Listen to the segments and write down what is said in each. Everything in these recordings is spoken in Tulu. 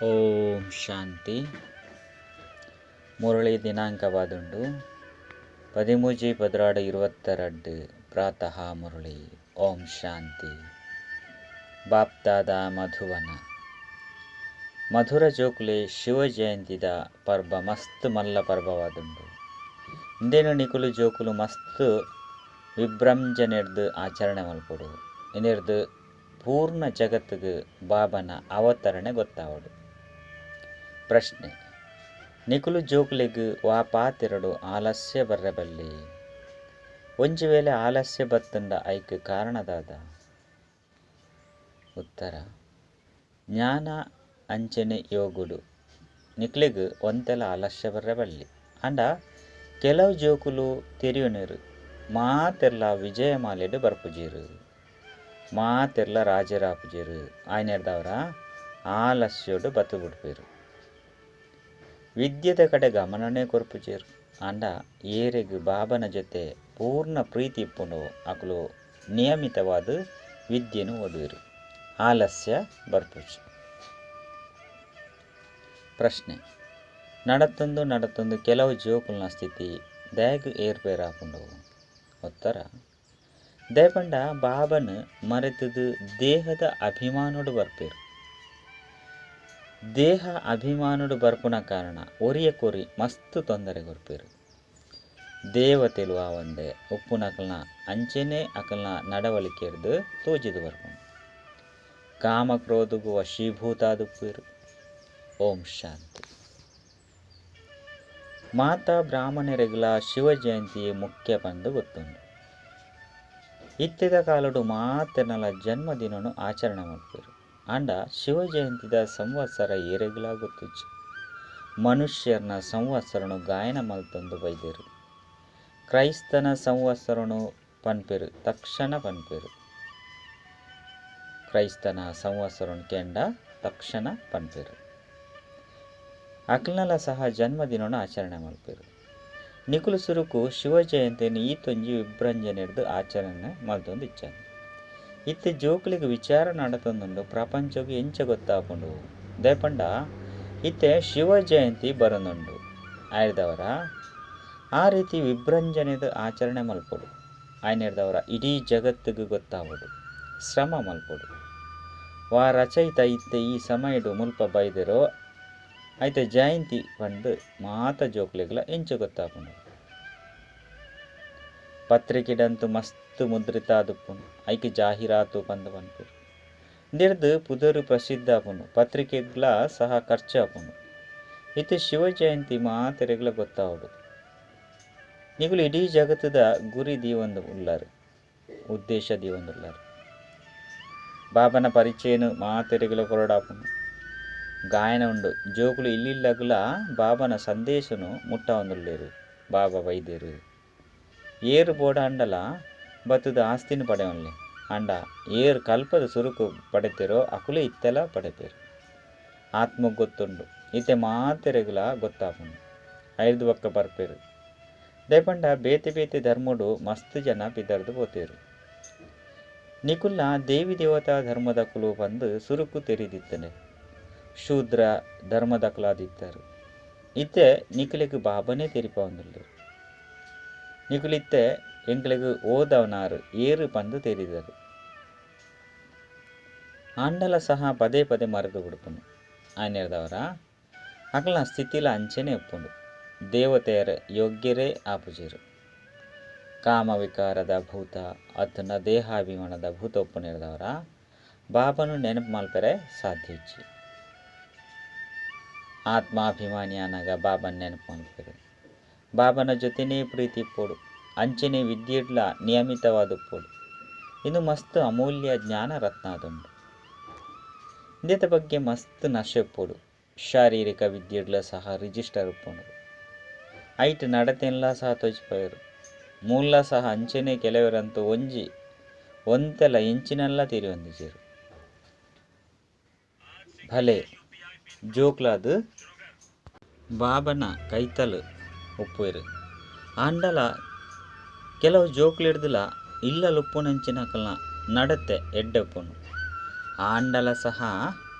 ಓಂ ಶಾಂತಿ. ಮುರಳಿ ದಿನಾಂಕವಾದುಂಡು 13/12/22 ಪ್ರಾತಃ ಮುರಳಿ. ಓಂ ಶಾಂತಿ. ಬಾಪ್ದಾದ ಮಧುವನ ಮಧುರ ಜೋಕುಲೆ ಶಿವ ಜಯಂತಿದ ಪರ್ಬ ಮಸ್ತ್ ಮಲ್ಲ ಪರ್ಬವಾದುಂಡು. ಇಂದೇನು ನಿಕುಲು ಜೋಕುಲು ಮಸ್ತ್ ವಿಭ್ರಂಜನೆರ್ದು ಆಚರಣೆ ಮಲ್ಪೊಡು. ಇಂದೆರ್ದು ಪೂರ್ಣ ಜಗತ್ತಿಗೆ ಬಾಬನ ಅವತರಣೆ ಗೊತ್ತಾವಡು. ಪ್ರಶ್ನೆ: ನಿಕುಲು ಜೋಕುಲೆಗ್ ವಾ ಪಾತೆರಡು ಆಲಸ್ಯ ಬರ್ರೆಬಲ್ಲಿ? ಒಂಜಿ ವೇಳೆ ಆಲಸ್ಯ ಬತ್ತಂಡ ಐಕ್ ಕಾರಣದಾದ? ಉತ್ತರ: ಜ್ಞಾನ ಅಂಚನೆ ಯೋಗುಡು ನಿಕ್ಲೆಗ್ ಒಂತೆಲ ಆಲಸ್ಯ ಬರ್ರೆಬಲ್ಲಿ. ಆಂಡ ಕೆಲವು ಜೋಕುಲು ತೆರಿಯೊನೆರು ಮಾತೆರ್ಲ ವಿಜಯಮಾಲೆಡ್ ಬರ್ಪುಜೆರು, ಮಾತೆರ್ಲ ರಾಜರಾಪುಜೆರು. ಆಯ್ನೆರ್ದವರ ಆಲಸ್ಯೊಡು ಬತ್ತು ಬುಡ್ಪೆರು. ವಿದ್ಯೆದ ಕಡೆ ಗಮನನೇ ಕೊರ್ಪುಜೆರು. ಆಂಡ ಏರೆಗ್ ಬಾಬನ ಜೊತೆ ಪೂರ್ಣ ಪ್ರೀತಿ ಇಪ್ಪುಂಡು ಅಕುಲು ನಿಯಮಿತವಾದ ವಿದ್ಯೆನು ಓದುವೆರು, ಆಲಸ್ಯ ಬರ್ಪುಜಿ. ಪ್ರಶ್ನೆ: ನಡತೊಂದು ನಡತೊಂದು ಕೆಲವು ಜೋಕುಲ್ನ ಸ್ಥಿತಿ ದಾಗ್ ಏರ್ಪೇರಾಪುಂಡು? ಉತ್ತರ: ದೇಪಂಡ ಬಾಬನ್ ಮರೆತುದು ದೇಹದ ಅಭಿಮಾನೋಡು ಬರ್ಪೇರು. ದೇಹ ಅಭಿಮಾನೋಡು ಬರ್ಪುನ ಕಾರಣ ಒರಿಯ ಕೊರಿ ಮಸ್ತ್ ತೊಂದರೆ ಕೊರ್ಪೇರು. ದೇವತೆಲು ಆವಂದೆ ಉಪ್ಪುನಕಲ್ನ ಅಂಚೆನೆ ಅಕಲ್ನ ನಡವಳಿಕೆರ್ದು ತೋಜಿದು ಬರ್ಪುಂಡು. ಕಾಮಕ್ರೋಧಗು ವಶೀಭೂತಾದುಪ್ಪೇರು. ಓಂ ಶಾಂತಿ. ಮಾತಾ ಬ್ರಾಹ್ಮಣರಿಗಲ ಶಿವ ಜಯಂತಿ ಮುಖ್ಯ ಪಂದು ಗೊತ್ತುಂಡು. ಇತ್ತೆದ ಕಾಲಡು ಮಾತೆರ್ನಲ ಜನ್ಮದಿನನು ಆಚರಣೆ ಮಲ್ಪೇರು. ಆಂಡ ಶಿವ ಜಯಂತಿದ ಸಂವತ್ಸರ ಏರೆಗ್ಲಾ ಗೊತ್ತುಜ್ಜಿ. ಮನುಷ್ಯರ್ನ ಸಂವತ್ಸರನು ಗಾಯನ ಮಲ್ತೊಂದು ಬೈದೆರು. ಕ್ರೈಸ್ತನ ಸಂವತ್ಸರನು ಪನ್ಪೆರು, ತಕ್ಷಣ ಪನ್ಪೆರು. ಕ್ರೈಸ್ತನ ಸಂವತ್ಸರನು ಕೆಂಡ ತಕ್ಷಣ ಪನ್ಪೆರು. ಅಕ್ಲ್ನಲ ಸಹ ಜನ್ಮದಿನನು ಆಚರಣೆ ಮಲ್ಪೇರು. ನಿಕುಲು ಸುರುಕು ಶಿವ ಜಯಂತಿನ ಈತೊಂಜಿ ವಿಭ್ರಂಜನೆರ್ದು ಆಚರಣೆ ಮಲ್ತೊಂದು ಇಚ್ಚಾನೆ. ಇತ್ತೆ ಜೋಕುಲಿಗೆ ವಿಚಾರ ನಡತೊಂದುಂಡು ಪ್ರಪಂಚಗ್ ಎಂಚ ಗೊತ್ತಾಪುಂಡು. ದೇಪಂಡ ಇತ್ತೆ ಶಿವ ಜಯಂತಿ ಬರೊಂದುಂಡು. ಆಯ್ದವರ ಆ ರೀತಿ ವಿಭ್ರಂಜನೆದ ಆಚರಣೆ ಮಲ್ಪೊಡು. ಆಯ್ನೆರ್ದವರ ಇಡೀ ಜಗತ್ತಿಗೆ ಗೊತ್ತಾವಡು. ಶ್ರಮ ಮಲ್ಪೊಡು. ವಾ ರಚಯಿತ ಇತ್ತೆ ಈ ಸಮಯಡು ಮುಲ್ಪ ಬೈದೆರೋ ಐತೆ ಜಯಂತಿ ಪಂದು ಮಾತ ಜೋಕುಲೆಗ್ಲ ಎಂಚ ಗೊತ್ತಾಪುಂಡು. ಪತ್ರಿಕೆಡಂತು ಮಸ್ತ್ ಮುದ್ರಿತ ಆದುಪ್ಪುಂಡು. ಐಕ್ ಜಾಹೀರಾತು ಪಂದು ಪನ್ಪೆರು. ಇಂದೆರ್ದು ಪುದರ್ ಪ್ರಸಿದ್ಧ ಆಪುಂಡು. ಪತ್ರಿಕೆಗ್ಲ ಸಹ ಖರ್ಚು ಆಪುಂಡು. ಇತ್ತೆ ಶಿವ ಜಯಂತಿ ಮಾತೆರೆಗ್ಲ ಗೊತ್ತಾವಡು. ನಿಕುಲು ಇಡೀ ಜಗತ್ತದ ಗುರಿ ದೀವೊಂದು ಉಲ್ಲರು, ಉದ್ದೇಶ ದೀವೊಂದುಲ್ಲರು. ಬಾಬನ ಪರಿಚಯನು ಮಾತೆರೆಗ್ಲ ಕೊರಡಾಪುಂಡು. ಗಾಯನ ಉಂಡು. ಜೋಕುಲು ಇಲ್ಲಿಲ್ಲಗ್ಲ ಬಾಬನ ಸಂದೇಶನು ಮುಟ್ಟಾವೊಂದುಲ್ಲೆರು. ಬಾಬಾ ಬೈದೆರು ಏರು ಬೋಡಾಂಡಲ ಬತ್ತದ ಆಸ್ತಿನ ಪಡೆವನ್ಲೆ. ಆಂಡ ಏರು ಕಲ್ಪದ ಸುರುಕು ಪಡೆತೆರೋ ಅಕುಲೇ ಇತ್ತೆಲ ಪಡೆಪೇರು. ಆತ್ಮಗ್ ಗೊತ್ತುಂಡು. ಇತ್ತೆ ಮಾತೆರೆಗ್ಲ ಗೊತ್ತಾಪುಂಡು. ಐರ್ದು ಬೊಕ್ಕ ಬರ್ಪೇರು. ದೇಪಂಡ ಬೇತೆ ಬೇತೆ ಧರ್ಮಡು ಮಸ್ತ್ ಜನ ಪಿದರ್ದು ಪೋತೇರು. ನಿಕುಲ್ನ ದೇವಿ ದೇವತಾ ಧರ್ಮದಕುಲು ಪಂದು ಸುರುಕು ತೆರಿದಿತ್ತನೆ. ಶೂದ್ರ ಧರ್ಮದಕುಲಾದಿತ್ತರು. ಇತ್ತೆ ನಿಕುಲೆಗ್ ಬಾಬನೇ ತೆರಿಪಾವೊಂದುಲ್ಲೆರು. ನಿಕುಲಿತ್ತೆ ಎಂಕ್ಲೆಗ್ ಓದವನಾರು ಏರು ಪಂದು ತೆರಿದರು. ಆಂಡಲ ಸಹ ಪದೇ ಪದೇ ಮರೆತು ಬಿಡ್ಪುಂಡು. ಆಯ್ನೆರ್ದವರ ಅಕಲ್ನ ಸ್ಥಿತಿಲ ಅಂಚೆನೆ ಉಪ್ಪುಂಡು. ದೇವತೆಯರ ಯೋಗ್ಯರೇ ಆಪುಜೆರು. ಕಾಮವಿಕಾರದ ಭೂತ ಅತ್ತಂಡ ದೇಹಾಭಿಮಾನದ ಭೂತ ಉಪ್ಪುನೆರ್ದವರ ಬಾಬನು ನೆನಪು ಮಲ್ಪೆರೆ ಸಾಧ್ಯ ಇಜ್ಜಿ. ಆತ್ಮಾಭಿಮಾನಿ ಆನಗ ಬಾಬನ್ ನೆನಪು ಮಲ್ಪೆರು. ಬಾಬನ ಜೊತೆನೇ ಪ್ರೀತಿ ಇಪ್ಪೊಡು. ಅಂಚೆನೆ ವಿದ್ಯೆಡ್ಲ ನಿಯಮಿತವಾದ ಉಪ್ಪೊಡು. ಇಂದು ಮಸ್ತ್ ಅಮೂಲ್ಯ ಜ್ಞಾನ ರತ್ನ ಆದುಂಡು. ಇಂದೆತ ಬಗ್ಗೆ ಮಸ್ತ್ ನಶೆ ಉಪ್ಪೊಡು. ಶಾರೀರಿಕ ವಿದ್ಯೆಡ್ಲ ಸಹ ರಿಜಿಸ್ಟರ್ ಉಪ್ಪುಂಡು. ಐಟ್ ನಡತೆನ್ಲ ಸಹ ತೋಜಿಪಯರು. ಮೂಲ ಸಹ ಅಂಚೆನೆ ಕೆಲವರಂತೂ ಒಂಜಿ ಒಂತೆಲ ಎಂಚಿನಲ್ಲ ತೆರಿಯೊಂದಿಜೆರು. ಭಲೆ ಜೋಕ್ಲಾದ್ ಬಾಬನ ಕೈತಲ್ ಉಪ್ಪುವೆರು. ಆಂಡಲ ಕೆಲವು ಜೋಕ್ಲೆಡ್ದಲ ಇಲ್ಲಲ್ ಉಪ್ಪುನಂಚಿನ ಅಕಲ್ನ ನಡತೆ ಎಡ್ಡೆ ಉಪ್ಪುಂಡು. ಆಂಡಲ ಸಹ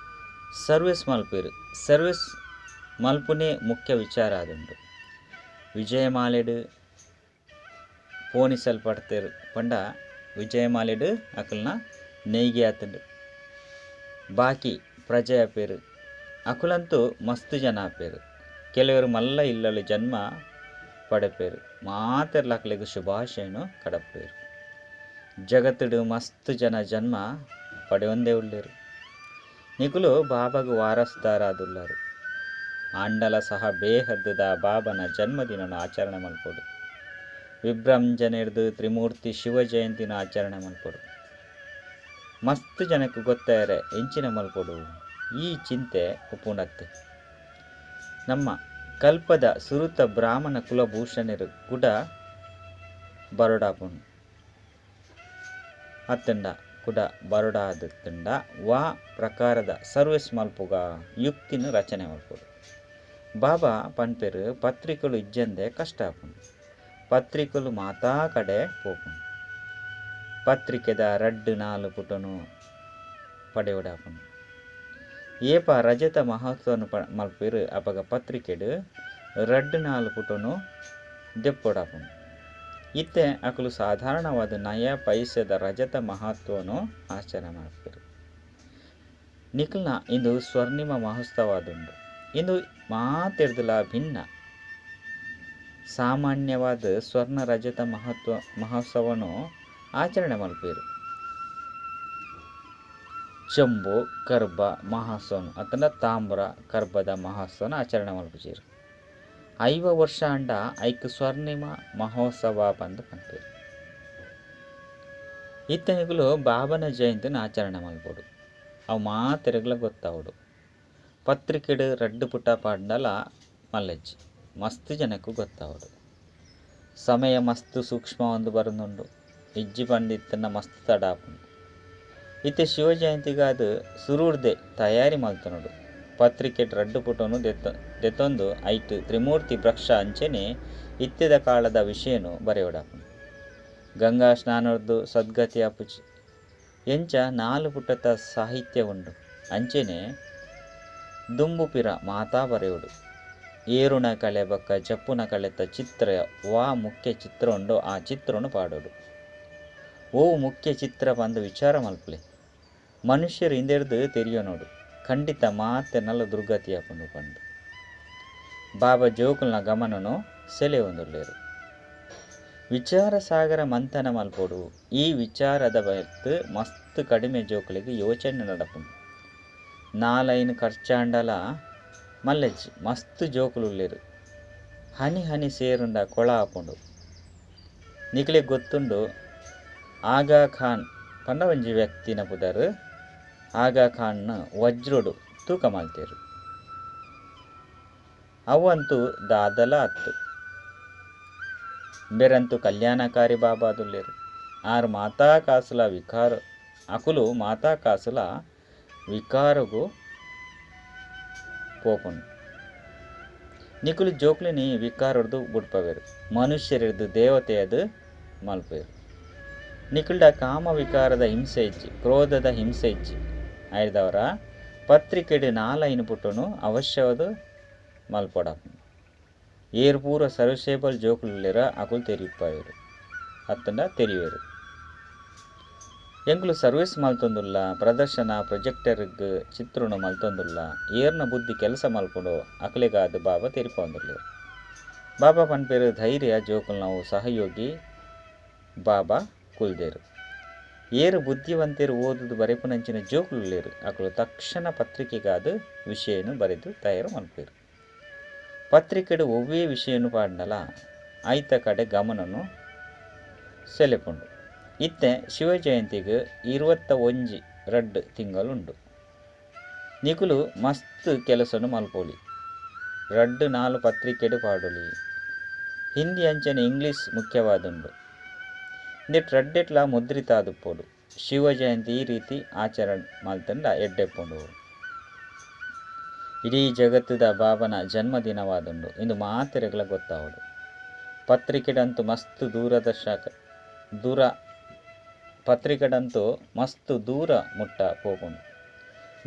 ಸರ್ವಿಸ್ ಮಲ್ಪೇರು. ಸರ್ವಿಸ್ ಮಲ್ಪುನೇ ಮುಖ್ಯ ವಿಚಾರ ಆದುಂಡು. ವಿಜಯಮಾಲೆಡು ಪೋಣಿಸಲ್ಪಡ್ತೇರು ಪಂಡ ವಿಜಯಮಾಲೆಡು ಅಕಲ್ನ ನೇಯ್ಗೆ ಆತುಂಡು. ಬಾಕಿ ಪ್ರಜೆ ಆಪೇರು ಅಕುಲಂತೂ ಮಸ್ತ್ ಜನ ಆಪೇರು. ಕೆಲವರು ಮಲ್ಲ ಇಲ್ಲಲು ಜನ್ಮ ಪಡೆಪೇರು. ಮಾತೆರ್ಲ ಅಕ್ಲೆಗ್ ಶುಭಾಶಯನು ಕಡಪೇರು. ಜಗತ್ತುಡು ಮಸ್ತ್ ಜನ ಜನ್ಮ ಪಡೆಯೊಂದೇ ಉಳ್ಳೇರು. ನಿಕುಲು ಬಾಬಾಗ್ ವಾರಸ್ದಾರಾದುಲ್ಲರು. ಆಂಡಲ ಸಹ ಬೇಹದ್ದುದ ಬಾಬನ ಜನ್ಮದಿನನು ಆಚರಣೆ ಮಲ್ಪೊಡು. ವಿಭ್ರಂಜನೆರ್ದು ತ್ರಿಮೂರ್ತಿ ಶಿವ ಜಯಂತಿನ ಆಚರಣೆ ಮಲ್ಪೊಡು. ಮಸ್ತ್ ಜನಕ್ಕೆ ಗೊತ್ತಾಯರೆ ಎಂಚಿನ ಮಲ್ಪೊಡು ಈ ಚಿಂತೆ ಉಪ್ಪುಂಡತ್ತೆ. ನಮ್ಮ ಕಲ್ಪದ ಸುರುತ ಬ್ರಾಹ್ಮಣ ಕುಲಭೂಷಣರು ಕೂಡ ಬರೋಡಾಪುಂಡು ಅತ್ತಂಡ ಕೂಡ ಬರೋಡಾದತ್ತಂಡ ವಾ ಪ್ರಕಾರದ ಸರ್ವಿಸ್ ಮಲ್ಪುಗ ಯುಕ್ತಿನ ರಚನೆ ಮಲ್ಪೊಡು. ಬಾಬಾ ಪನ್ಪೆರು ಪತ್ರಿಕೆಲು ಇಜ್ಜಂದೆ ಕಷ್ಟ ಆಪುಂಡು. ಪತ್ರಿಕೆಲು ಮಾತಾ ಕಡೆ ಪೋಪುಂಡು. ಪತ್ರಿಕೆದ ರಡ್ಡು ನಾಲು ಪುಟನು ಪಡೆಯೋಡಾಪುಂಡು. ಏಪ ರಜತ ಮಹೋತ್ಸವನು ಮಲ್ಪೆರು ಅಪಗ ಪತ್ರಿಕೆಡು ರಡ್ಡು ನಾಲು ಪುಟನು ದೆಪ್ಪೊಡಾಪುಂಡು. ಇತ್ತೆ ಅಕುಲು ಸಾಧಾರಣವಾದ ನಯ ಪೈಸೆದ ರಜತ ಮಹತ್ವನು ಆಚರಣೆ ಮಾಡ್ಪೆರು. ನಿಖಲ್ನ ಇಂದು ಸ್ವರ್ಣಿಮ ಮಹೋತ್ಸವದುಂಡು. ಇಂದು ಮಾತೆರ್ದಲ ಭಿನ್ನ. ಸಾಮಾನ್ಯವಾದ ಸ್ವರ್ಣ ರಜತ ಮಹೋತ್ಸವನು ಆಚರಣೆ ಮಲ್ಪೆರು. ಚಂಬು ಕರ್ಬ ಮಹೋತ್ಸವನು ಅತ್ತಂಡ ತಾಮ್ರ ಕರ್ಬದ ಮಹೋತ್ಸವನ ಆಚರಣೆ ಮಲ್ಪುಜೆರು. 50 ವರ್ಷ ಅಂಡ ಐಕ್ ಸ್ವರ್ಣಿಮ ಮಹೋತ್ಸವ ಬಂದು ಪನ್ಪೆರು. ಇತ್ತನಿಗುಲು ಬಾಬನ ಜಯಂತಿನ ಆಚರಣೆ ಮಲ್ಪೊಡು. ಅವು ಮಾತೆರೆಗ್ಲ ಗೊತ್ತಾವಡು. ಪತ್ರಿಕೆಡು ರಡ್ಡು ಪುಟ ಪಾಡ್ಂಡಲ ಮಲ್ಲಜ್ಜಿ ಮಸ್ತ್ ಜನಕ್ಕೂ ಗೊತ್ತಾವಡು. ಸಮಯ ಮಸ್ತ್ ಸೂಕ್ಷ್ಮ ಒಂದು ಬರನುಂಡು. ಇಜ್ಜಿ ಪಂಡಿತ್ತನ ಮಸ್ತ್ ತಡ ಆಪುಂಡು. ಇತ್ತೆ ಶಿವ ಜಯಂತಿಗಾದ ಸುರೂರ್ದೆ ತಯಾರಿ ಮಲ್ತನೋಡು. ಪತ್ರಿಕೆ ರಡ್ಡು ಪುಟನು ದೆತ್ತೊಂದು ಐಟ್ ತ್ರಿಮೂರ್ತಿ ವೃಕ್ಷ ಅಂಚೆನೆ ಇತ್ತೆದ ಕಾಲದ ವಿಷಯನು ಬರೆಯೋಡಾಪುಂಡು. ಗಂಗಾ ಸ್ನಾನರ್ದು ಸದ್ಗತಿ ಆಪುಜಿ. ಎಂಚ 4 ಪುಟತ ಸಾಹಿತ್ಯ ಉಂಡು ಅಂಚೆನೆ ದುಂಬುಪಿರ ಮಾತಾ ಬರೆಯೋಡು. ಏರುಣ ಕಳೆ ಬಕ್ಕ ಜಪ್ಪುನ ಕಳೆತ ಚಿತ್ರ ವಾ ಮುಖ್ಯ ಚಿತ್ರ ಉಂಡೋ ಆ ಚಿತ್ರನು ಪಾಡೋಡು. ಓ ಮುಖ್ಯ ಚಿತ್ರ ಬಂದು ವಿಚಾರ ಮಲ್ಪಲೆ. ಮನುಷ್ಯರು ಹಿಂದೆಡ್ದು ತೆರಿಯೋ ನೋಡು. ಖಂಡಿತ ಮಾತೆನಲ್ಲ ದುರ್ಗತಿ ಆಪುಂಡು ಪಂಡು ಬಾಬಾ ಜೋಕುಲ್ನ ಗಮನನು ಸೆಲೆ ಹೊಂದುಲ್ಲೇರು. ವಿಚಾರ ಸಾಗರ ಮಂಥನ ಮಲ್ಪೊಡು. ಈ ವಿಚಾರದ ಬತ್ತು ಮಸ್ತ್ ಕಡಿಮೆ ಜೋಕುಲಿಗೆ ಯೋಚನೆ ನಡಪುಂಡು. 4 ಖರ್ಚಾಂಡಲ ಮಲ್ಲೆಜ್ಜಿ ಮಸ್ತ್ ಜೋಕುಲುಲ್ಲೇರು. ಹನಿ ಹನಿ ಸೇರುಂಡ ಕೊಳ ಆಪುಂಡು. ನಿಕ್ಲೆಗ್ ಗೊತ್ತುಂಡು ಆಗಾ ಖಾನ್ ಪಂಡ ಒಂಜಿ ವ್ಯಕ್ತಿನ ಪುದರ್. ಆಗಾ ಖಾನ್ ವಜ್ರೊಡು ತೂಕ ಮಲ್ತೇರು. ಅವಂತೂ ದಾದಲ ಅತ್ತು. ಬೇರಂತೂ ಕಲ್ಯಾಣಕಾರಿ ಬಾಬಾದುಲ್ಲೇರು. ಆರು ಮಾತಾ ಕಾಸುಲ ವಿಕಾರ ಅಕುಲು ಮಾತಾ ಕಾಸುಲ ವಿಕಾರಗು ಪೋಪುಂಡು. ನಿಕುಲು ಜೋಕ್ಲಿನಿ ವಿಕಾರರ್ದು ಬುಡ್ಪವೇರು. ಮನುಷ್ಯರಿರ್ದು ದೇವತೆಯದು ಮಲ್ಪೇರು. ನಿಕುಲ್ಡ ಕಾಮ ವಿಕಾರದ ಹಿಂಸೆ ಇಜ್ಜಿ, ಕ್ರೋಧದ ಹಿಂಸೆ ಇಜ್ಜಿ. ಆಯ್ದವರ ಪತ್ರಿಕೆಡು 4 ಪುಟನು ಅವಶ್ಯವಾದ ಮಲ್ಪೊಡಾಪುಂಡು. ಏರು ಪೂರ ಸರ್ವಿಸೇಬಲ್ ಜೋಕುಲುಲ್ಲೇರ ಅಕುಲು ತೆರಿಪಾಯರು ಅತ್ತಂಡ ತೆರಿವೇರು. ಎಂಕುಲು ಸರ್ವಿಸ್ ಮಲ್ತೊಂದುಲ್ಲ, ಪ್ರದರ್ಶನ ಪ್ರೊಜೆಕ್ಟರ್ಗ್ ಚಿತ್ರನು ಮಲ್ತೊಂದುಲ್ಲ. ಏರ್ನ ಬುದ್ಧಿ ಕೆಲಸ ಮಲ್ಪುಂಡು ಅಕಲೆಗಾದ ಬಾಬಾ ತೆರಿಪೊಂದುಲ್ಲೇರು. ಬಾಬಾ ಪನ್ಪೇರು ಧೈರ್ಯ ಜೋಕುಲ್ನವು ಸಹಯೋಗಿ ಬಾಬಾ ಕುಲ್ದೇರು. ಏರು ಬುದ್ಧಿವಂತರು ಓದುದು ಬರೆಪುನಂಚಿನ ಜೋಕುಲುಲ್ಲೇರು. ಅಕುಲು ತಕ್ಷಣ ಪತ್ರಿಕೆಗಾದ ವಿಷಯನು ಬರೆದು ತಯಾರು ಮಲ್ಪೇರು. ಪತ್ರಿಕೆಡು ಒವ್ವೇ ವಿಷಯನು ಪಾಡ್ನಲ ಐತ ಕಡೆ ಗಮನನು ಸೆಲೆಪುಂಡು. ಇತ್ತೆ ಶಿವ ಜಯಂತಿಗೆ 21 ರಡ್ಡು ತಿಂಗಳುಂಡು. ನಿಕುಲು ಮಸ್ತ್ ಕೆಲಸನು ಮಲ್ಪೊಲಿ. 2 4 ಪತ್ರಿಕೆಡು ಪಾಡೊಲಿ. ಹಿಂದಿ ಅಂಚನೆ ಇಂಗ್ಲೀಷ್ ಮುಖ್ಯವಾದುಂಡು. ಇಂದೆಟ್ ರಡ್ಡೆಟ್ಲ ಮುದ್ರಿತ ಆದುಪ್ಪೊಡು. ಶಿವ ಜಯಂತಿ ಈ ರೀತಿ ಆಚರಣೆ ಮಲ್ತಂಡ ಎಡ್ಡೆಪ್ಪುಂಡು. ಇಡೀ ಜಗತ್ತದ ಬಾಬನ ಜನ್ಮದಿನವಾದುಂಡು ಇಂದು ಮಾತೆರೆಗ್ಲ ಗೊತ್ತಾವಡು. ಪತ್ರಿಕೆಡಂತೂ ಮಸ್ತ್ ದೂರದರ್ಶಕ ದೂರ ಪತ್ರಿಕೆಡಂತೂ ಮಸ್ತ್ ದೂರ ಮುಟ್ಟ ಪೋಪುಂಡು.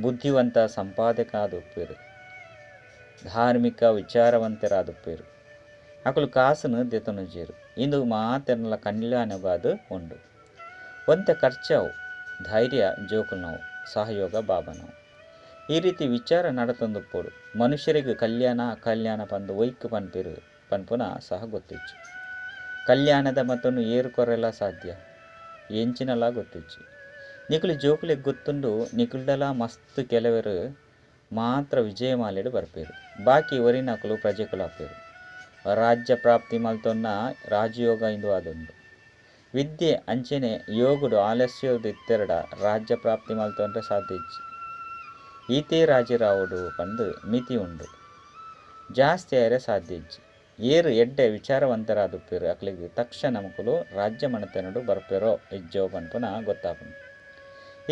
ಬುದ್ಧಿವಂತ ಸಂಪಾದಕ ಆದುಪ್ಪೇರು, ಧಾರ್ಮಿಕ ವಿಚಾರವಂತರಾದುಪ್ಪೇರು. ಅಕುಲು ಕಾಸುನು ದೆತೊನುಜೆರು. ಇಂದು ಮಾತೆರ್ನಲ ಕಲ್ಯಾಣಗಾದ್ ಉಂಡು. ಒಂತೆ ಖರ್ಚಾವು, ಧೈರ್ಯ ಜೋಕುಲ್ನವು, ಸಹಯೋಗ ಬಾಬನವು. ಈ ರೀತಿ ವಿಚಾರ ನಡತೊಂದುಪ್ಪೊಡು. ಮನುಷ್ಯರಿಗೆ ಕಲ್ಯಾಣ ಅಕಲ್ಯಾಣ ಪಂದು ಒಯ್ಕ್ ಪನ್ಪೆರು ಪನ್ಪುನ ಸಹ ಗೊತ್ತಿಜ್ಜಿ. ಕಲ್ಯಾಣದ ಮತನು ಏರು ಕೊರೆಲ ಸಾಧ್ಯ ಎಂಚಿನಲಾ ಗೊತ್ತಿಜ್ಜಿ. ನಿಕುಲು ಜೋಕುಲೆಗ್ ಗೊತ್ತುಂಡು, ನಿಕುಲ್ಡಲಾ ಮಸ್ತ್ ಕೆಲವರು ಮಾತ್ರ ವಿಜಯಮಾಲೆಡ್ ಬರ್ಪೆರು. ಬಾಕಿ ಒರಿನಕುಲು ಪ್ರಜೆಕುಲಾಪೆರು. ರಾಜ್ಯ ಪ್ರಾಪ್ತಿ ಮಲ್ತೊನ್ನ ರಾಜಯೋಗ ಇಂದು ಆದುಂಡು. ವಿದ್ಯೆ ಅಂಚೆನೆ ಯೋಗಡು ಆಲಸ್ಯದ ಇತ್ತೆರಡ ರಾಜ್ಯ ಪ್ರಾಪ್ತಿ ಮಲ್ತೊಂಡ್ರೆ ಸಾಧ್ಯ ಇಜ್ಜಿ. ಈತೇ ರಾಜರಾವುಡು ಪಂದು ಮಿತಿ ಉಂಡು. ಜಾಸ್ತಿ ಆಯೆರೆ ಸಾಧ್ಯ ಇಜ್ಜಿ. ಏರು ಎಡ್ಡೆ ವಿಚಾರವಂತರಾದುಪ್ಪೇರು ಅಕ್ಲೆಗ್ ತಕ್ಷಣ ಮಕ್ಕಳು ರಾಜ್ಯ ಮನೆತನಡು ಬರ್ಪೇರೋ ಇಜ್ಜೋ ಪನ್ಪುನ ಗೊತ್ತಾಪುಂಡು.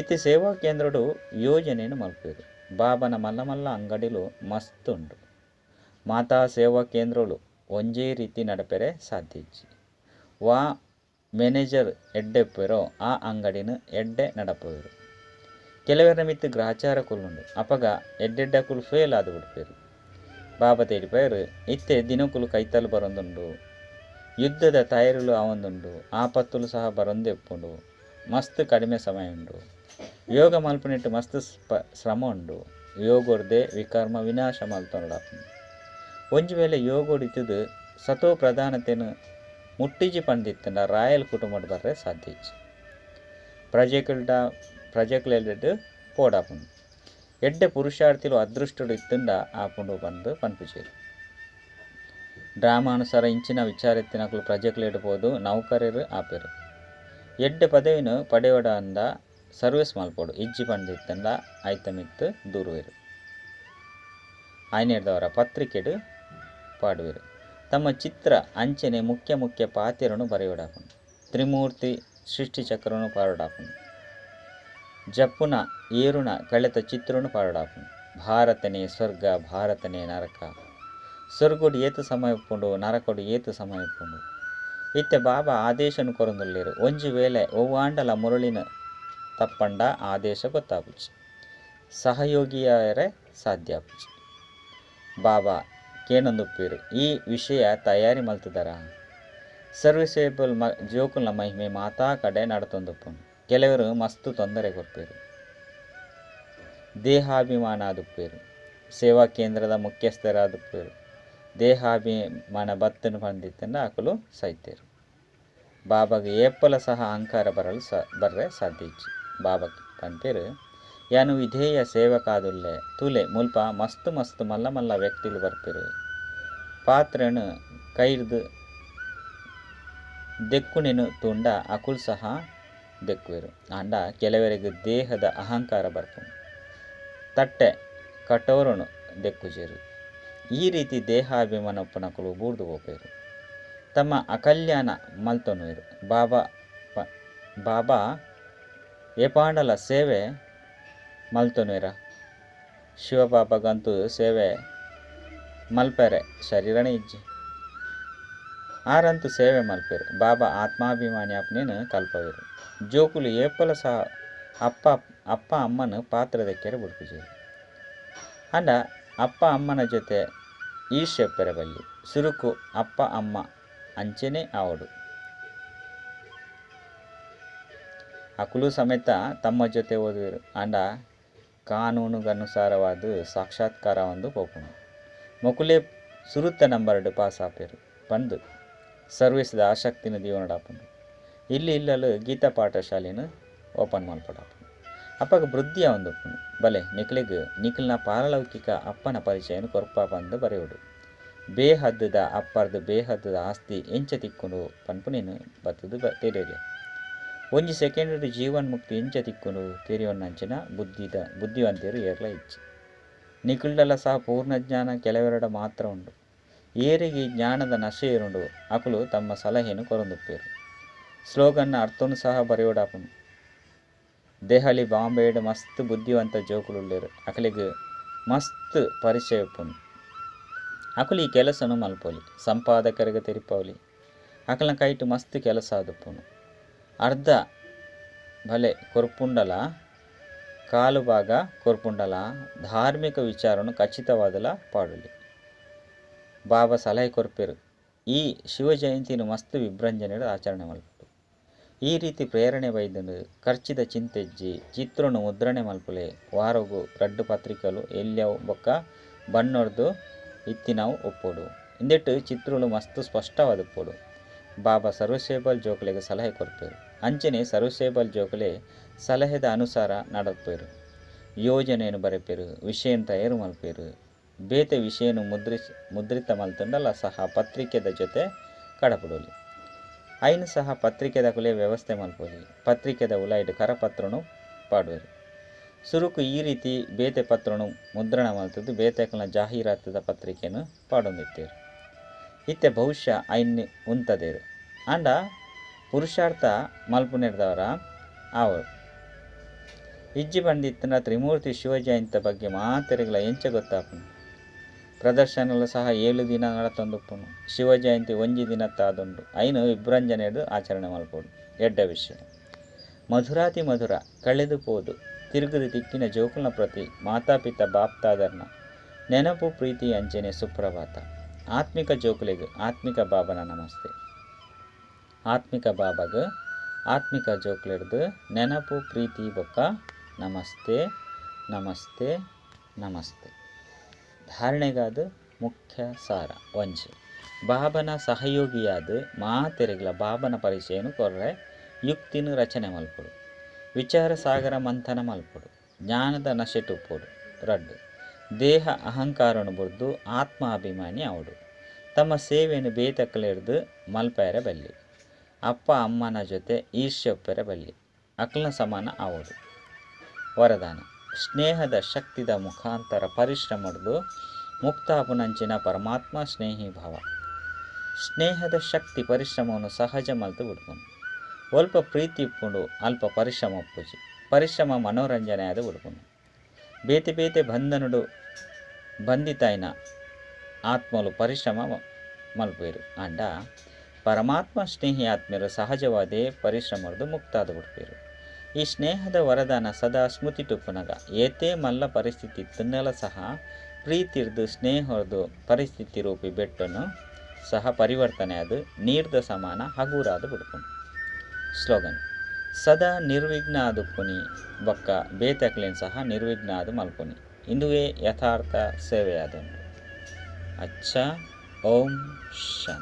ಇತ್ತೆ ಸೇವಾ ಕೇಂದ್ರಡು ಯೋಜನೆಯನ್ನು ಮಲ್ಪೇರು. ಬಾಬನ ಮಲ್ಲ ಮಲ್ಲ ಅಂಗಡಿಲು ಮಸ್ತ್ ಉಂಡು. ಮಾತಾ ಸೇವಾ ಕೇಂದ್ರಗಳು ಒಂಜೇ ರೀತಿ ನಡಪೆರೆ ಸಾಧ್ಯ ಇಜ್ಜಿ. ವಾ ಮ್ಯಾನೇಜರ್ ಎಡ್ಡೆ ಇಪ್ಪೇರೋ ಆ ಅಂಗಡಿನ ಎಡ್ಡೆ ನಡಪುವೆರು. ಕೆಲವರ ಮಿತ್ತು ಗ್ರಹಚಾರ ಕುಲ್ಲುಂಡು. ಅಪಗ ಎಡ್ಡೆಡ್ಡಕುಲು ಫೇಲ್ ಆದು ಬಿಡ್ಪೇರು. ಬಾಬಾ ತೇರಿಪೇರು ಇತ್ತೆ ದಿನಕುಲು ಕೈತಲು ಬರೊಂದುಂಡು, ಯುದ್ಧದ ತಯಾರಿಲು ಆವೊಂದುಂಡು, ಆಪತ್ತುಲು ಸಹ ಬರೊಂದೇ ಇಪ್ಪುಂಡು. ಮಸ್ತ್ ಕಡಿಮೆ ಸಮಯ ಉಂಡು. ಯೋಗ ಮಲ್ಪುನೆಟ್ ಮಸ್ತ್ ಶ್ರಮ ಉಂಡು. ಯೋಗೊರ್ದೆ ವಿಕರ್ಮ ವಿನಾಶ ಮಲ್ತೊನೊಡಾಪುಂಡು. ಒಂಜಿ ವೇಳೆ ಯೋಗೊಡಿತ್ತದು ಸತೋ ಪ್ರಧಾನತೆನು ಮುಟ್ಟಿಜಿ ಪಂದಿತ್ತಂಡ ರಾಯಲ್ ಕುಟುಂಬಡ್ ಬರ್ರೆ ಸಾಧ್ಯ ಇಜ್ಜಿ. ಪ್ರಜೆಕುಲ್ಡ ಪ್ರಜೆಕುಲೆಡ್ ಪೋಡಾಪುಂಡು. ಎಡ್ಡೆ ಪುರುಷಾರ್ಥಿಲು ಅದೃಷ್ಟಡು ಇತ್ತಂಡ ಆಪುಂಡು ಪಂದು ಪನ್ಪುಜೆರು. ಡ್ರಾಮಾನುಸಾರ ಇಂಚಿನ ವಿಚಾರ ಇತ್ತಿನಕುಲು ಪ್ರಜೆಕುಲೆಡ್ ಪೋದು ನೌಕರರು ಆಪೆರು. ಎಡ್ಡೆ ಪದವಿನ ಪಡೆಯೋಡ ಅಂದ ಸರ್ವಿಸ್ ಮಲ್ಪೊಡು. ಇಜ್ಜಿ ಪಂದಿತ್ತಂಡ ಐತ ಮಿತ್ತು ದೂರುವೆರು. ಆಯ್ನೇರ್ದವರ ಪತ್ರಿಕೆಡು ಪಾಡುವೆರು. ತಮ್ಮ ಚಿತ್ರ ಅಂಚನೆ ಮುಖ್ಯ ಮುಖ್ಯ ಪಾತ್ರನು ಬರೆಯೋಡಾಪುಂಡು. ತ್ರಿಮೂರ್ತಿ ಸೃಷ್ಟಿಚಕ್ರನು ಪಾಡೋಡಾಪುಂಡು. ಜಪ್ಪುನ ಏರುನ ಕಳೆತ ಚಿತ್ರನು ಪಾಡೋಡಾಪುಂಡು. ಭಾರತನೇ ಸ್ವರ್ಗ, ಭಾರತನೇ ನರಕ. ಸ್ವರ್ಗೋಡು ಏತು ಸಮಯ ಉಪ್ಪುಂಡು, ನರಕೋಡು ಏತು ಸಮಯ ಉಪ್ಪುಂಡು. ಇತ್ತೆ ಬಾಬಾ ಆದೇಶನು ಕೊರೊಂದುಲ್ಲೆರು. ಒಂಜಿ ವೇಳೆ ಒವ್ವಾಂಡಲ ಮುರಳಿನ ತಪ್ಪಂಡ ಆದೇಶ ಗೊತ್ತಾಪುಜಿ, ಸಹಯೋಗಿಯಾಯರೆ ಸಾಧ್ಯ ಆಪುಜಿ. ಬಾಬಾ ಕೇನೊಂದುಪ್ಪೇರು ಈ ವಿಷಯ ತಯಾರಿ ಮಲ್ತದರ. ಸರ್ವಿಸೇಬಲ್ ಜೋಕುಲ್ನ ಮಹಿಮೆ ಮಾತಾ ಕಡೆ ನಡತೊಂದುಪ್ಪುಂಡು. ಕೆಲವರು ಮಸ್ತ್ ತೊಂದರೆ ಕೊರ್ಪೇರು, ದೇಹಾಭಿಮಾನ ಆದುಪ್ಪೇರು, ಸೇವಾ ಕೇಂದ್ರದ ಮುಖ್ಯಸ್ಥರಾದುಪ್ಪೇರು. ದೇಹಾಭಿಮಾನ ಬತ್ತನು ಪಂದಿತ್ತಂಡ ಅಕುಲು ಸೈತೇರು. ಬಾಬಾಗೆ ಏಪಲ ಸಹ ಅಹಂಕಾರ ಬರಲು ಬರ್ರೆ ಸಾಧ್ಯ ಇಜ್ಜಿ. ಬಾಬಾ ಪನ್ಪೇರು ಯಾನು ವಿಧೇಯ ಸೇವಕಾದುಲ್ಲೆ ತುಲೆ ಮುಲ್ಪ ಮಸ್ತ್ ಮಸ್ತ್ ಮಲ್ಲ ಮಲ್ಲ ವ್ಯಕ್ತಿಲು ಬರ್ಪೇರು. ಪಾತ್ರೆನು ಕೈರ್ದು ದೆಕ್ಕುನೆನು ತೂಂಡ ಅಕುಲು ಸಹ ದೆಕ್ಕುವೆರು. ಆಂಡ ಕೆಲವರಿಗೆ ದೇಹದ ಅಹಂಕಾರ ಬರ್ಪುಂಡು, ತಟ್ಟೆ ಕಟೋರನು ದೆಕ್ಕುಜೆರು. ಈ ರೀತಿ ದೇಹಾಭಿಮಾನ ಉಪ್ಪುನಕುಲು ಬೂರ್ದು ಪೋಪೆರು, ತಮ್ಮ ಅಕಲ್ಯಾಣ ಮಲ್ತೊನುವೆರು. ಬಾಬಾ ಬಾಬಾ ಏಪಾಂಡಲ ಸೇವೆ ಮಲ್ತೊನುವೆರ. ಶಿವಬಾಬಾಗಂತೂ ಸೇವೆ ಮಲ್ಪೆರೆ ಶರೀರನೇ ಇಜ್ಜಿ, ಆರಂತೂ ಸೇವೆ ಮಲ್ಪೆರು. ಬಾಬಾ ಆತ್ಮಾಭಿಮಾನಿ ಆಪ್ನೇನು ಕಲ್ಪವೆರು. ಜೋಕುಲು ಏಪಲ ಸಹ ಅಪ್ಪ ಅಪ್ಪ ಅಮ್ಮನ ಪಾತ್ರ ದೆಕ್ಕೆರೆ ಬುಡ್ಪುಜೆರು. ಅಂಡ ಅಪ್ಪ ಅಮ್ಮನ ಜೊತೆ ಈರ್ಷ್ಯೆ ಉಪ್ಪೆರೆ ಬಲ್ಲಿ. ಸುರುಕು ಅಪ್ಪ ಅಮ್ಮ ಅಂಚೆನೆ ಆವೊಡು. ಅಕುಲು ಸಮೇತ ತಮ್ಮ ಜೊತೆ ಓದುವೆರು. ಆಂಡ ಕಾನೂನುಗನುಸಾರವಾದ ಸಾಕ್ಷಾತ್ಕಾರ ಒಂದು ಪೋಪುಂಡು. ಮೊಕುಲೇ ಸುರುತ್ತ ನಂಬರ್ಡ್ ಪಾಸ್ ಆಪೆರು ಪಂದು ಸರ್ವಿಸ್ದ ಆಸಕ್ತಿನ ದೀವನಡಾಪುಂಡು. ಇಲ್ಲಿ ಇಲ್ಲಲು ಗೀತಾ ಪಾಠಶಾಲೆನ ಓಪನ್ ಮಲ್ಪಡಾಪುಂಡು. ಅಪ್ಪಗ ವೃದ್ಧಿಯ ಒಂದುಪ್ಪುಂಡು. ಬಲೆ ನಿಕ್ಲೆಗ್ ನಿಕ್ಲ್ನ ಪಾರಲೌಕಿಕ ಅಪ್ಪನ ಪರಿಚಯನ ಕೊರ್ಪ ಪಂದು ಬರೆಯೋಡು. ಬೇಹದ್ದುದ ಅಪ್ಪರ್ದು ಬೇಹದ್ದುದ ಆಸ್ತಿ ಎಂಚ ತಿಕ್ಕುಂಡು ಪನ್ಪುನೇನು ಬತ್ತದು ತೆರಿಯರೆ. ಒಂಜಿ ಸೆಕೆಂಡ್ ಜೀವನ್ ಮುಕ್ತಿ ಎಂಚ ತಿಕ್ಕುಂಡು ತೆರಿಯೊನ್ನಂಚಿನ ಬುದ್ಧಿವಂತೆರು ಏರ್ಲ ಇಜ್ಜಿ. ನಿಕುಲ್ಡಲ ಸಹ ಪೂರ್ಣ ಜ್ಞಾನ ಕೆಲವೆರಡ ಮಾತ್ರ ಉಂಡು. ಏರಿಗೆ ಜ್ಞಾನದ ನಶೆ ಏರುಂಡು ಅಕುಲು ತಮ್ಮ ಸಲಹೆಯನ್ನು ಕೊರೊಂದುಪ್ಪೇರು. ಸ್ಲೋಗನ್ನ ಅರ್ಥನು ಸಹ ಬರೆಯೋಡಾಪುಂಡು. ದೆಹಲಿ ಬಾಂಬೆಡ್ ಮಸ್ತ್ ಬುದ್ಧಿವಂತ ಜೋಕುಲುಲ್ಲೆರ್. ಅಕಲೆಗ್ ಮಸ್ತ್ ಪರಿಚಯ ಉಪ್ಪುಂಡು. ಅಕುಲು ಈ ಕೆಲಸನು ಮಲ್ಪೊಲಿ, ಸಂಪಾದಕರಿಗೆ ತೆರಿಪವಲಿ. ಅಕಲ್ನ ಕೈಟ್ ಮಸ್ತ್ ಕೆಲಸ ಆದುಪ್ಪುಂಡು. ಅರ್ಧ ಬಲೆ ಕೊರ್ಪುಂಡಲ ಕಾಲು ಭಾಗ ಕೊರ್ಪುಂಡಲ ಧಾರ್ಮಿಕ ವಿಚಾರನು ಖಚಿತವಾದಲ ಪಾಡೊಲಿ. ಬಾಬಾ ಸಲಹೆ ಕೊರ್ಪೆರು. ಈ ಶಿವ ಜಯಂತಿನ ಮಸ್ತ್ ವಿಭ್ರಂಜನೆಡ್ ಆಚರಣೆ ಮಲ್ಪೊಡು. ಈ ರೀತಿ ಪ್ರೇರಣೆ ಬೈದುಂಡು. ಖರ್ಚಿದ ಚಿಂತೆಜ್ಜಿ. ಚಿತ್ರನು ಮುದ್ರಣೆ ಮಲ್ಪುಲೆ. ವಾರೊಗು ರಡ್ಡ್ ಪತ್ರಿಕೆಲು ಎಲ್ಯವು ಬೊಕ್ಕ ಬಣ್ಣೊರ್ದು ಇತ್ತಿನವು ಉಪ್ಪೊಡು. ಇಂದೆಟ್ ಚಿತ್ರಲು ಮಸ್ತ್ ಸ್ಪಷ್ಟವಾದುಪ್ಪೊಡು. ಬಾಬಾ ಸರ್ವಸೇಬಲ್ ಜೋಕುಲೆಗ್ ಸಲಹೆ ಕೊರ್ಪೆರು. ಅಂಚನೆ ಸರ್ವಸೇಬಲ್ ಜೋಕುಲೆ ಸಲಹೆದ ಅನುಸಾರ ನಡಪುವೆರು. ಯೋಜನೆಯನ್ನು ಬರೆಪೆರು, ವಿಷಯನ್ ತಯಾರು ಮಲ್ಪೆರು. ಬೇತೆ ವಿಷಯನು ಮುದ್ರಿತ ಮಲ್ತುಂಡಲ ಸಹ ಪತ್ರಿಕೆದ ಜೊತೆ ಕಡಪುಡೊಲಿ. ಐನ್ ಸಹ ಪತ್ರಿಕೆದಕುಲೆ ವ್ಯವಸ್ಥೆ ಮಲ್ಪೊಲಿ. ಪತ್ರಿಕೆದ ಉಲಾಯಿಡ್ ಕರಪತ್ರನು ಪಾಡುವೆರು. ಸುರುಕು ಈ ರೀತಿ ಬೇತೆ ಪತ್ರನು ಮುದ್ರಣ ಮಲ್ತುದು ಬೇತೆಕಲ್ನ ಜಾಹೀರಾತುದ ಪತ್ರಿಕೆನು ಪಾಡೊಂದಿತ್ತೆರು. ಇತ್ತೆ ಬಹುಶಃ ಐನ್ ಉಂತದೆರು. ಆಂಡ ಪುರುಷಾರ್ಥ ಮಲ್ಪುನೆರ್ದವರ ಆವು. ಇಜ್ಜಿ ಬಂದಿತ್ತಿನ ತ್ರಿಮೂರ್ತಿ ಶಿವಜಯಂತ ಬಗ್ಗೆ ಮಾತೆರೆಗ್ಲ ಎಂಚ ಗೊತ್ತಾಪುಂಡು. ಪ್ರದರ್ಶನಲ ಸಹ 7 ದಿನ ನಡತೊಂದುಪ್ಪುನು. ಶಿವಜಯಂತಿ ಒಂಜಿ ದಿನತ್ತಾದುಂಡು. ಐನು ವಿಭ್ರಂಜನೆಡ್ ಆಚರಣೆ ಮಲ್ಪೊಡು. ಎಡ್ಡ ವಿಷಯ. ಮಧುರಾತಿ ಮಧುರ ಕಳೆದು ಪೋದು ತಿರುಗುದು ತಿಕ್ಕಿನ ಜೋಕುಲ್ನ ಪ್ರತಿ ಮಾತಾಪಿತ ಬಾಪ್ತಾದರ್ನ ನೆನಪು ಪ್ರೀತಿ ಅಂಚನೆ ಸುಪ್ರಭಾತ. ಆತ್ಮಿಕ ಜೋಕುಲೆಗ್ ಆತ್ಮಿಕ ಬಾಬನ ನಮಸ್ತೆ. ಆತ್ಮಿಕ ಬಾಬಾಗ್ ಆತ್ಮಿಕ ಜೋಕುಲೆಡ್ದು ನೆನಪು ಪ್ರೀತಿ ಬೊಕ್ಕ ನಮಸ್ತೆ ನಮಸ್ತೆ ನಮಸ್ತೆ. ಧಾರಣೆಗಾದ ಮುಖ್ಯ ಸಾರ ಒಂಜಿ ಬಾಬನ ಸಹಯೋಗಿಯಾದ ಮಾತೆರೆಗ್ಲ ಬಾಬನ ಪರಿಚಯನು ಕೊರ್ರೆ ಯುಕ್ತಿನ ರಚನೆ ಮಲ್ಪೊಡು. ವಿಚಾರ ಸಾಗರ ಮಂಥನ ಮಲ್ಪೊಡು. ಜ್ಞಾನದ ನಶೆಟುಪ್ಪೊಡು. ರಡ್ಡು ದೇಹ ಅಹಂಕಾರನು ಬುಡ್ದು ಆತ್ಮಾಭಿಮಾನಿ ಆವೊಡು. ತಮ್ಮ ಸೇವೆಯನ್ನು ಬೇತಕಲೆಡ್ದು ಮಲ್ಪೆರೆ ಬಲ್ಲಿ. ಅಪ್ಪ ಅಮ್ಮನ ಜೊತೆ ಈರ್ಷ್ಯೆ ಒಪ್ಪೆರೆ ಬಲ್ಲಿ. ಅಕ್ಲ್ನ ಸಮಾನ ಆವೊಡು. ವರದಾನ ಸ್ನೇಹದ ಶಕ್ತಿದ ಮುಖಾಂತರ ಪರಿಶ್ರಮಡ್ದು ಮುಕ್ತಾಪುನಂಚಿನ ಪರಮಾತ್ಮ ಸ್ನೇಹಿ ಭಾವ. ಸ್ನೇಹದ ಶಕ್ತಿ ಪರಿಶ್ರಮವನ್ನು ಸಹಜ ಮಲ್ತು ಬಿಡ್ಪುನು. ಅಲ್ಪ ಪ್ರೀತಿ ಉಪ್ಪುಂಡು ಅಲ್ಪ ಪರಿಶ್ರಮ ಉಪ್ಪುಜಿ. ಪರಿಶ್ರಮ ಮನೋರಂಜನೆ ಆದ್ ಬಿಡ್ಪುನು. ಬೇತೆ ಬೇತೆ ಬಂಧನಡು ಬಂಧಿತಾಯಿನ ಆತ್ಮಲು ಪರಿಶ್ರಮ ಮಲ್ಪುವೆರು. ಆಂಡ ಪರಮಾತ್ಮ ಸ್ನೇಹಿ ಆತ್ಮರು ಸಹಜವಾದೇ ಪರಿಶ್ರಮಡ್ದು ಮುಕ್ತಾದ ಬಿಡ್ಪೇರು. ಈ ಸ್ನೇಹದ ವರದಾನ ಸದಾ ಸ್ಮೃತಿ ಟುಪ್ಪುನಗ ಏತೇ ಮಲ್ಲ ಪರಿಸ್ಥಿತಿ ತಿನ್ನಲ ಸಹ ಪ್ರೀತಿರ್ದು ಸ್ನೇಹರ್ದು ಪರಿಸ್ಥಿತಿ ರೂಪಿ ಬೆಟ್ಟನು ಸಹ ಪರಿವರ್ತನೆ ಅದು ನೀರ್ದ ಸಮಾನ ಹಗುರಾದ ಬಿಡ್ಪುನು. ಸ್ಲೋಗನ್ ಸದಾ ನಿರ್ವಿಘ್ನ ಆದುಪ್ಪುನಿ ಬೊಕ್ಕ ಬೇತಕ್ಲೇನ್ ಸಹ ನಿರ್ವಿಘ್ನ ಆದ್ ಮಲ್ಪುನಿ. ಇಂದುವೇ ಯಥಾರ್ಥ ಸೇವೆಯಾದುಂಡು. ಅಚ್ಚ ಓಂ ಶಾಂತಿ.